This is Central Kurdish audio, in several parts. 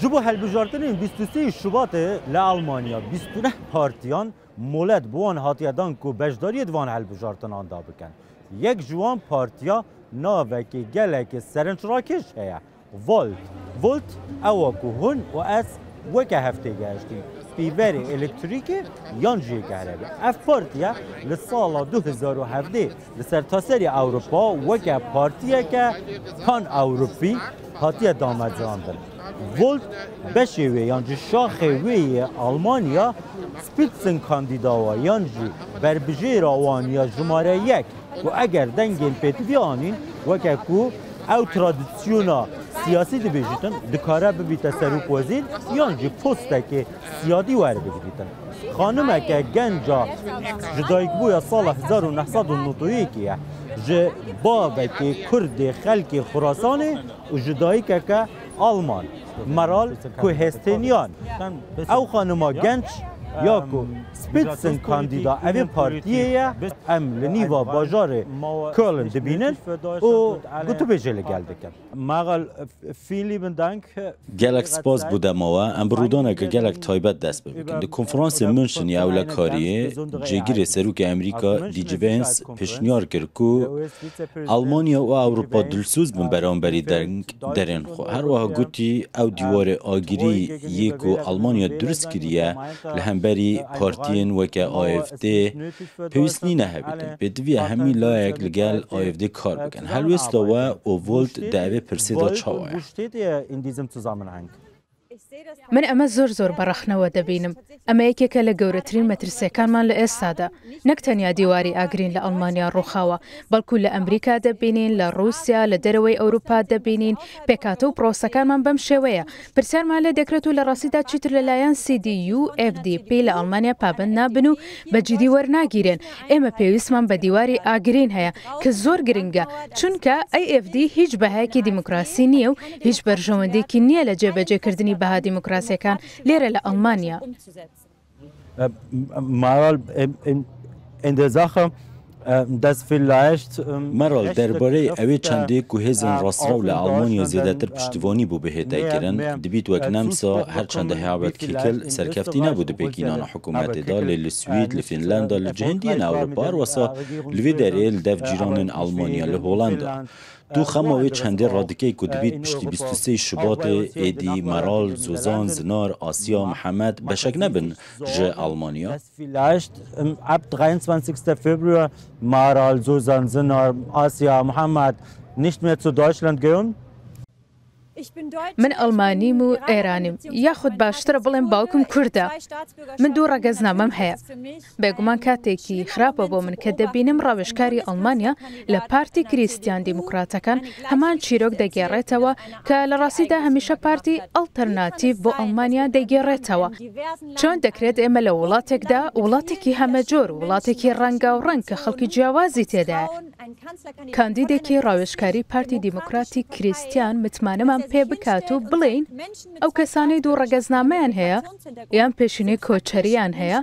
Ji bo hilbijartinên 23 Şubatê li Almanya 29 partiyan molet bi wan hatiye dan ku beşdariyê di van hilbijartinan de bikin. Yek ji wan partiya navekê gelekê serincrakêş heye. Volt. Volt ew e ku hûn û ez weke hev têgihiştîn. Pîverê elektrîkê yan jî yê kehrebê. Ev partiye li sala 2017 li sertaserî Ewropa weke partiyeke pan-Ewropî hatiye damezrandin. Volt beşê wê yan jî şaxê wê yê Almanya Spitzenkandidawa yan jî berbijêra wan ya jimare yek ku eger dengên pêtivî anîn weke ku ew tradisyona siyasî dibêjîtin dikare bibîte serokwezîr yan jî postekê siyadî werbigirîtin. Xanimeke genca ji dayikbûya sala 1991 ye ji bavekê Kurdê xelkê Xurasanê û ji dayikeke Alman Meral Kuhestêniyan. Ew xanima genç ya ku Spitzenkandida evê partiyê ye em li nîva bajarê Köln dibînin û gotûbêjê li gel dikin. Meral, vielen lieben Dank. Gelek spas bo dema we. Em bi rûdaneke gelek taybet dest pê bikin. Di konferansê München ya ewlekariyê, cêgirê Serokê Amerîka DJ Vance pêşniyar kir ku Almanya û Ewropa dilsoz bin beramberî deng derên xwe. Herwiha gotî ew dîwarê agirî yê ku Almanya dirust kiriye li hemberî partiyên weke AfD pêwîst nîne hebîtin. Pêdivî hemî layek li gel AfD kar bikin. Helwêsta we û Volt di evê pirsê de çawa ye? من ئەمە زۆر زۆر بە ڕەخنەوە دەبینم. ئەمە یەکێکە لە گەورەترین مەترسییەکانمان لە ئێستادا. نەک تەنیا دیواری ئاگرین لە ئەڵمانیا ڕووخاوە، بەڵکو لە ئەمریکا دەبینین، لە ڕووسیا، لە دەرەوەی ئەوروپا دەبینین، پێکهاتە و پرۆسەکانمان بەم شێوەیە. پرسیارمان لێ دەکرێت و لە ڕاستیدا چیتر لەلایەن سی دی یو و ئێف دی پی لە ئەڵمانیا پابەند نابن و بە جیدی وەرناگیرێن. ئێمە پێویستمان بە دیواری ئاگرین هەیە کە زۆر گرنگە، چونکە ئەی ئێف دی هیچ بەهایەکی دیموکراسی نییە و هیچ بەرژەوەندیەکی نییە لە جێبەجێکردنی بەها دیموکراسیەکان لێرە لە ئەڵمانیا. Meral derbareyê ewê çendê ku hêzên rastrew li Almanya zêdetir piştîvanî bo bihête kirin, dibît wek Nemsa her çende Herbert Kickl serkeftî nebû di pêkînana hikûmetê de lê li Swîd, li Fînlanda, li cihên din yên Ewropa herwesa li vê derê li dev cîranên Almanya li Holanda. Tu xema wê çendê radikey ku dibît piştî 23 Şubatê êdî Meral, Zozan, Zinar, Asya, Mihemed beşek nebin ji Almanya? Vielleicht ab 23. Februar Maral, Zozan, Zinar, Asya, Muhammad nicht mehr zu Deutschland gehören? من ئەڵمانیم و ئێرانیم، یاخود باشترە بڵێم باوکم کوردە. من دوو ڕەگەزنامەم هەیە. بێگومان کاتێکی خراپە بۆ من کە دەبینم ڕاوێژکاری ئەڵمانیا لە پارتی کریستیان دیموکراتەکان هەمان چیرۆک دەگێڕێتەوە کە لە ڕاستیدا هەمیشە پارتی ئەڵتەرناتیڤ بۆ ئەڵمانیا دەیگێڕێتەوە. چۆن دەکرێت ئێمە لە وڵاتێکدا، وڵاتێکی هەمەجۆر، وڵاتێکی ڕەنگاوڕەنگ کە خەڵکی جیاوازی تێدایە، کاندیدێکی ڕاوێژکاری پارتی دیموکراتی کریستیان متمانەمان پێ بکات و بڵێین ئەو کەسانەی دوو ڕەگەزنامەیان هەیە یان پێشینەی کۆچەرییان هەیە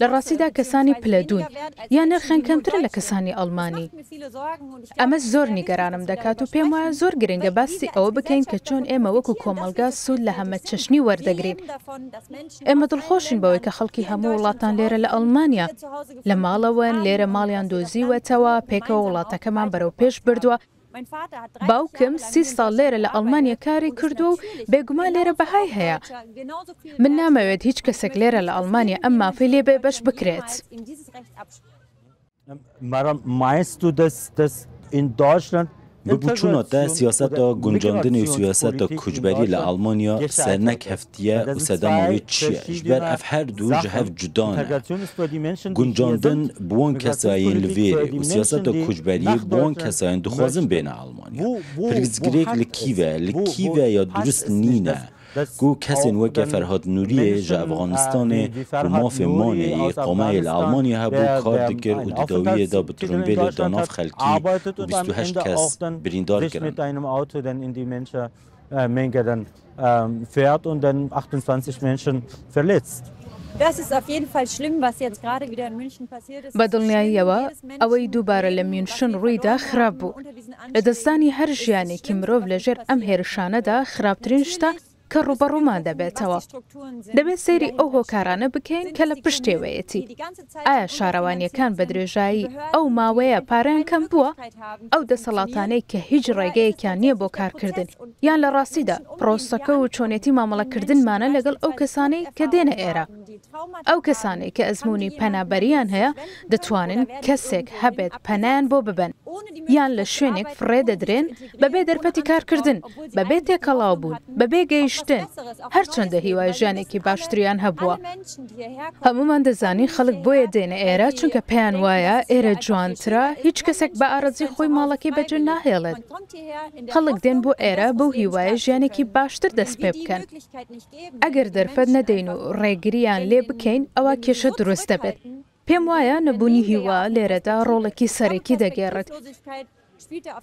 لە ڕاستیدا کەسانی پلە دوون یان نرخیان کەمترە لە کەسانی ئەڵمانی. ئەمە زۆر نیگەرانم دەکات و پێم وایە زۆر گرنگە باسی ئەوە بکەین کە چۆن ئێمە وەکو کۆمەڵگا سوود لە هەمەچەشنی وەردەگرین. ئێمە دڵخۆشین بەوەی کە خەڵکی هەموو وڵاتان لێرە لە ئەڵمانیا لە ماڵەوەن، لێرە ماڵیان دۆزیوەتەوە، پێکەوە وڵاتەکەمان بەرەوپێش بردووە. باوکم 30 ساڵ لێرە لە ئەڵمانیا کاری کردووە و بێگومان لێرە بەهای هەیە. من نامەوێت هیچ کەسێک لێرە لە ئەڵمانیا ئەم مافەی لێ بێبەش بکرێت. Bi bûçûna te siyaseta guncandinê û siyaseta koçberiyê li Almanya sernekeftiye û sedema wê çi ye? Ji ber ev her du ji hev cuda ne. Guncandin bi wan kesayên li vêrê û siyaseta koçberiyê bi wan kesayên dixwazin bêne Almanya. Pirsgirêk li kî ve? Li kî ve ya durist nîne? Ku kesên weke Ferhad Nûriyê ji Efxanistanê ku mafê manê yê îqameyê li Almanya hebû kar dikir û di dawiyê de bi trombêlê da nav xelkî û 28 kes birîndar kirin. بە دڵنیاییەوە ئەوەی دووبارە لە میونشن ڕوویدا خراپ بوو. لەدەستدانی هەر ژیانێکی مرۆڤ لەژێر ئەم هێرشانەدا خراپترین شتە کە کە ڕووبەڕوومان دەبێتەوە. دەبێت سەیری ئەو هۆکارانە بکەین کە لە پشتێوەیەتی. ئایا شارەوانییەکان بە درێژایی ئەو ماوەیە پارەیان کەم بووە؟ ئەو دەسەڵاتانەی کە هیچ ڕێگەیەکیان نییە بۆ کارکردن، یان لە ڕاستیدا پرۆسەکە و چۆنێتی مامەڵەکردنمانە لەگەڵ ئەو کەسانەی کە دێنە ئێرە؟ ئەو کەسانەی کە ئەزموونی پەنابەرییان هەیە دەتوانن کەسێک هەبێت پەنایان بۆ ببەن، یان لە شوێنێک فڕێ دەدرێن بەبێ دەرفەتی کارکردن، بەبێ تێکەڵاوبوون، بەبێ گەیشتن، هەرچەندە هیوای ژیانێکی باشتریان هەبووە. هەموومان دەزانین خەڵک بۆیە دێنە ئێرە چونکە پێیان وایە ئێرە جوانترە، هیچ کەسێک بە ئارەزووی خۆی ماڵەکەی بەجێ ناهێڵێت. خەڵک دێن بۆ ئێرە بەو هیوایە ژیانێکی باشتر دەست پێ بکەن. ئەگەر دەرفەت نەدەین و ڕێگرییان لێ بکەین ئەوا کێشە دروست دەبێت. پێم وایە نەبوونی هیوا لێرەدا ڕۆڵێکی سەرەکی دەگێڕێت.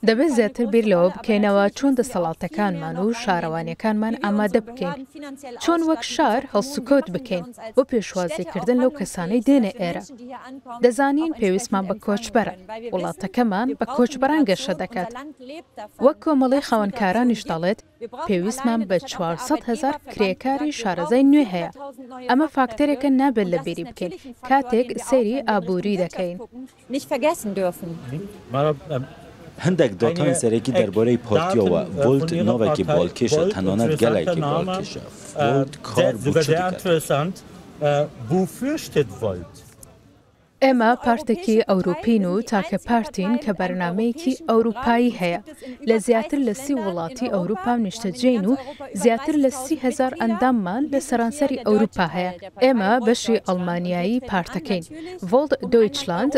دەبێت زیاتر بیر لەوە بکەینەوە چۆن دەسەڵاتەکانمان و شارەوانییەکانمان ئامادە بکەین، چۆن وەک شار هەڵسوکەوت بکەین بۆ پێشوازیکردن لەو کەسانەی دێنە ئێرە. دەزانین پێویستمان بە کۆچبەرە، وڵاتەکەمان بە کۆچبەران گەشە دەکات. وەک کۆمەڵەی خاوەنکارانیش دەڵێت، پێویستمان بە 400 هەزار کرێکاری شارەزای نوێ هەیە. ئەمە فاکتەرێکە نابێت لەبیری بکەین کاتێک سەیری ئابووری دەکەین. هەندێک داتای سەرەکی دەربارەی پارتیەوە ڤۆلت ناوێکی بالکێشە تەنانەت گەلێکی بالکێشە ڤۆلت کار بۆ چ دەکات؟ ئێمە پارتێکی ئەوروپین و تاکە پارتین کە بەرنامەیەکی ئەوروپایی هەیە. لە زیاتر لە 30 وڵاتی ئەوروپا نیشتەجێین و زیاتر لە 30,000 ئەنداممان لە سەرانسەری ئەوروپا هەیە. ئێمە بەشی ئەڵمانیایی پارتەکەین، ڤۆلت دۆیچلاند،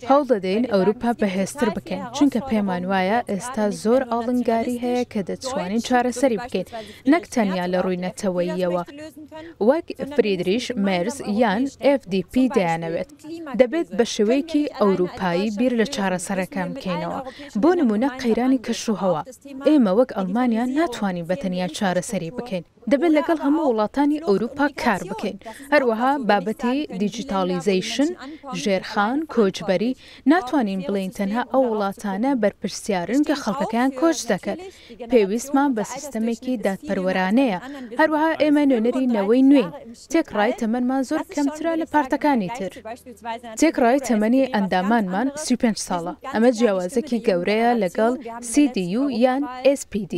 هەوڵدەدەین ئەوروپا بەهێزتر بکەین، چونکە پێمان وایە ئێستا زۆر ئاڵنگاری هەیە کە دەتوانین چارەسەری بکەین، نەک تەنیا لە ڕووی نەتەوەییەوە، وەک فریدریش مێرز یان FDP دەیانەوێت. دەبێت بە شێوەیەکی ئەوروپایی بیر لە چارەسەرەکان بکەینەوە، بۆ نموونە قەیرانی کەشوهەوا، ئێمە وەک ئەڵمانیا ناتوانین بە تەنیا چارەسەری بکەین، دەبێت لەگەڵ هەموو وڵاتانی ئەوروپا کار بکەین. هەروەها بابەتی دیجیتاڵیزەیشن، ژێرخان، کۆچبەری، ناتوانین بڵێین تەنها ئەو وڵاتانە بەرپرسیارن کە خەڵکەکەیان کۆچ دەکەن. پێویستمان بە سیستەمێکی دادپەروەرانەیە. هەروەها ئێمە نوێنەری نەوەی نوێین. تێکڕای تەمەنمان زۆر کەمترە لە پارتەکانی تر. تێکڕای تەمەنی ئەندامانمان 35 ساڵە. ئەمە جیاوازییەکی گەورەیە لەگەڵ CDU یان SPD.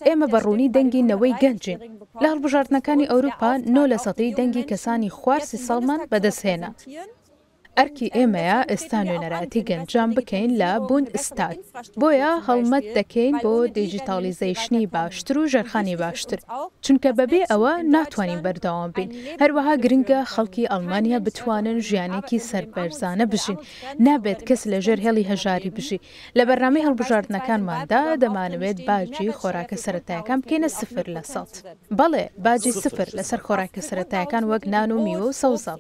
ئێمە بە ڕوونی دەنگی نەوەی گەنجین. لە هەڵبژاردنەکانی ئەوروپا 9 لە سەدی دەنگی کەسانی خوار 30 ساڵمان بەدەستهێنا. ئەرکی ئێمەیە ئێستا نوێنەرایەتی گەنجان بکەین لە بوندستاگ، بۆیە هەڵمەت دەکەین بۆ دیجیتاڵیزەیشنی باشتر و ژێرخانی باشتر، چونکە بەبێ ئەوە ناتوانین بەردەوام بین. هەروەها گرنگە خەڵکی ئەڵمانیا بتوانن ژیانێکی سەربەرزانە بژین، نابێت کەس لەژێر هێڵی هەژاری بژی. لە بەرنامەی هەڵبژاردنەکانماندا دەمانەوێت باجی خۆراکە سەرەتایەکان بکەینە 0%. بەڵێ، باجی سفر لەسەر خۆراکە سەرەتایەکان وەک نان و میوە و سەوزە.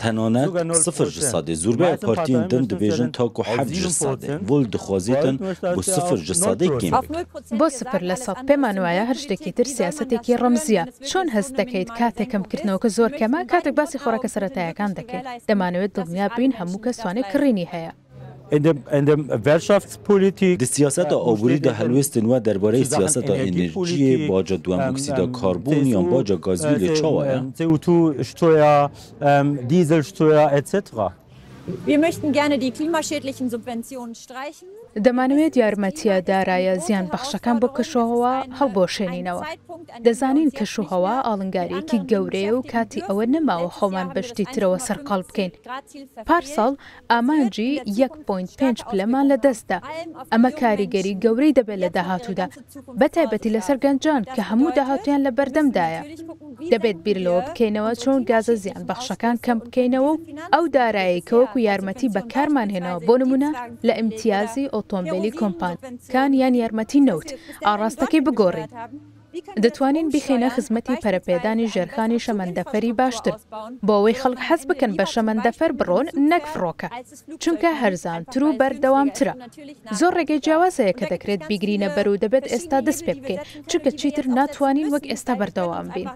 تەنانەت 0%. زۆربەی پارتیەن دن دبێژن تاکو 7%. ڤۆلت دخوازیتن بۆ 0% کێم بکەن. بۆ 0%، پێمان وایە هەر شتێکی تر سیاسەتێکی ڕەمزییە. چۆن هەست دەکەیت کاتێک کەمکردنەوەکە زۆر کەمە؟ کاتێک باسی خۆراکە سەرەتایەکان دەکەین، دەمانەوێت دڵنیا بین هەموو کەس توانای کڕینی هەیە. Di siyaseta aborî de helwêstên we derbareyê siyaseta enerjiyê, baca duwemoksîda karbon yan baca gazwîlê çawa ye? دەمانەوێت یارمەتییە دارایە زیانبەخشەکان بۆ کەشوهەوا هەڵبوەشێنینەوە. دەزانین کەشوهەوا ئاڵنگارییەکی گەورەیە و کاتی ئەوە نەماوە خۆمان بە شتی ترەوە سەرقاڵ بکەین. پارساڵ ئامانجی یەک point پێنج پلەمان لەدەستدا، ئەمە کاریگەری گەورەی دەبێت لە داهاتوودا، بەتایبەتی لەسەر گەنجان کە هەموو داهاتوویان لەبەردەمدایە. دەبێت بیر لەوە بکەینەوە چۆن گازە زیانبەخشەکان کەم بکەینەوە و ئەو دارایەی کە وەکو یارمەتی بەکارمان هێناوە بۆ نموونە لە ئیمتیازی ئۆتۆمبێلی کۆمپانیاکان یان یارمەتی نەوت، ئاڕاستەکەی بگۆڕین. دەتوانین بیخەینە خزمەتی پەرەپێدانی ژێرخانی شەمەندەفەری باشتر، بۆ ئەوەی خەڵک حەز بکەن بە شەمەندەفەر بڕۆن نەک فڕۆکە، چونکە هەرزانتر و بەردەوامترە. زۆر ڕێگەی جیاواز هەیە کە دەکرێت بیگرینە بەر و دەبێت ئێستا دەست پێ بکەین، چونکە چیتر ناتوانین وەک ئێستا بەردەوام بین.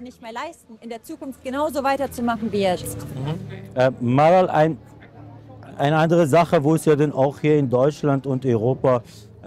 Eine andere Sache, wo es ja dann auch hier in Deutschland und Europa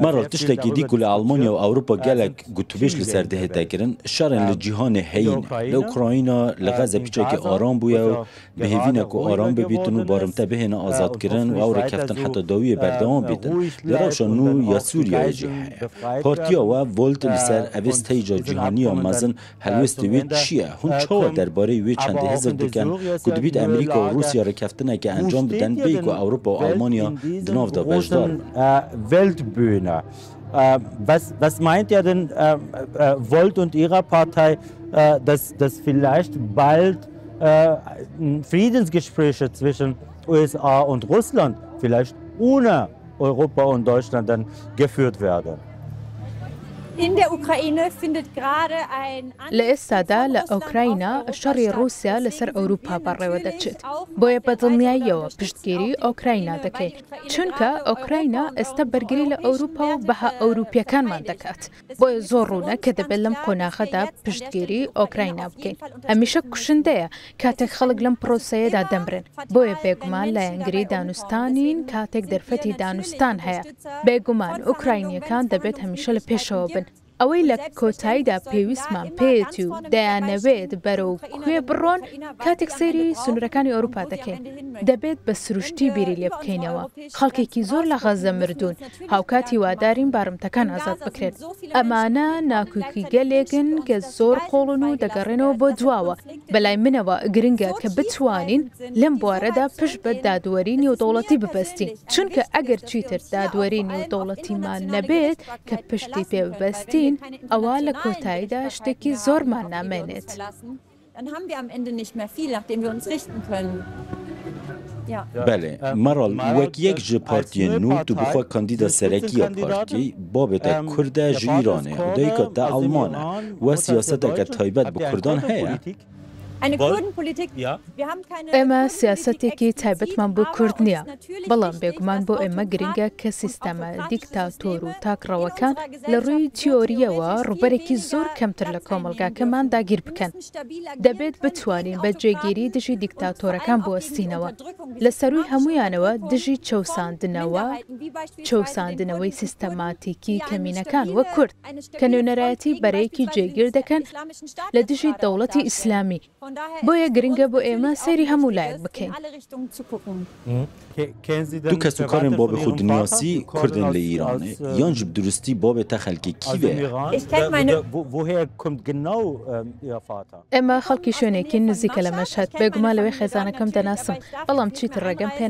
Meral tiştekî dî ku li Almanya û Ewropa gelek gotûbêj li ser dihête kirin, şerên li cîhanê heyî ne. Li Ukrayna, li Xeze piçekî aram bûye û bi hêvî ne ku aram bibîtin û barimte bihêne azadkirin û ew rêkeftin heta dawiyê berdewam bîtin. Lê rewşa nû ya Sûriyeyê jî heye. Partiya we Volt li ser evê steyca cîhanî ya mezin Helwestê wê çi ye? Hûn çawa derbareyî wê çendê hizir dikin ku dibît Amerîka û Rûsya rêkeftineke encam bidin bêyî ku Ewropa û Almanya di nav de beşdar bin? Weltbühne. Was, was meint ihr denn Volt und Ihrer Partei, dass, dass vielleicht bald Friedensgespräche zwischen USA und Russland vielleicht ohne Europa und Deutschland dann geführt werden. لە ئێستادا لە ئۆکراینا شەڕی ڕووسیا لەسەر ئەوروپا بەڕێوە دەچێت، بۆیە بە دڵنیاییەوە پشتگیری ئۆکراینا دەکەین، چونکە ئۆکراینا ئێستا بەرگری لە ئەوروپا و بەها ئەوروپییەکانمان دەکات. بۆیە زۆر ڕوونە کە دەبێت لەم قۆناغەدا پشتگیری ئۆکراینا بکەین. هەمیشە کوشندەیە کاتێک خەڵک لەم پرۆسەیەدا دەمرن، بۆیە بێگومان لایەنگری دانوستانین کاتێک دەرفەتی دانوستان هەیە. بێگومان ئۆکراینییەکان دەبێت هەمیشە لە پێشەوە بن. ئەوەی لە کۆتاییدا پێویستمان پێیەتی و دەیانەوێت بەرەو کوێ بڕۆن، کاتێک سەیری سنوورەکانی ئەوروپا دەکەین، دەبێت بە سروشتی بیری لێ بکەینەوە. خەڵکێکی زۆر لە غەززە مردوون، هاوکات هیوادارین بارمتەکان ئازاد بکرێن. ئەمانە ناکۆکیگەلێکن کە زۆر قووڵن و دەگەڕێنەوە بۆ دواوە. بەلای منەوە گرنگە کە بتوانین لەم بوارەدا پشت بە دادوەری نێودەوڵەتی ببەستین، چونکە ئەگەر چیتر دادوەری نێودەوڵەتیمان نەبێت کە پشتی پێ ببەستین، ئەوا لە کۆتاییدا شتێکی زۆرمان نامێنێت. بەلێ مەڕاڵ وەک یەک ji partiyên nû tu bi xwe kandîda serekî ya partiyê bavê te Kurd e ji Îranê û dayika te Elman e. We siyaseteke taybet bi Kurdan heye? ئێمە سیاسەتێکی تایبەتمان بۆ کورد نییە، بەڵام بێگومان بۆ ئێمە گرنگە کە سیستەمە دیکتاتۆر و تاکڕەوەکان لە ڕووی تیۆرییەوە ڕووبەرێکی زۆر کەمتر لە کۆمەڵگاکەمان داگیر بکەن. دەبێت بتوانین بە جێگیری دژی دیکتاتۆرەکان بوەستینەوە، لە سەرووی هەموویانەوە دژی چەوساندنەوە، چەوساندنەوەی سیستەماتیکی کەمینەکان وەک کورد، کە نوێنەرایەتی بەرەیەکی جێگیر دەکەن لە دژی دەوڵەتی ئیسلامی. بۆیە گرنگە بۆ ئێمە سەیری هەموو لایەک بکەین. Tu kesûkarên bavê xwe dinasî Kurdên li Îranê yan jî bi duristî bavê te xelkê kî ye? ئێمە خەڵکی شوێنێکین نزیکە لە مەشهەد، بێگومان لەوێ خێزانەکەم دەناسم، بەڵام چیتر ڕێگەم پێ.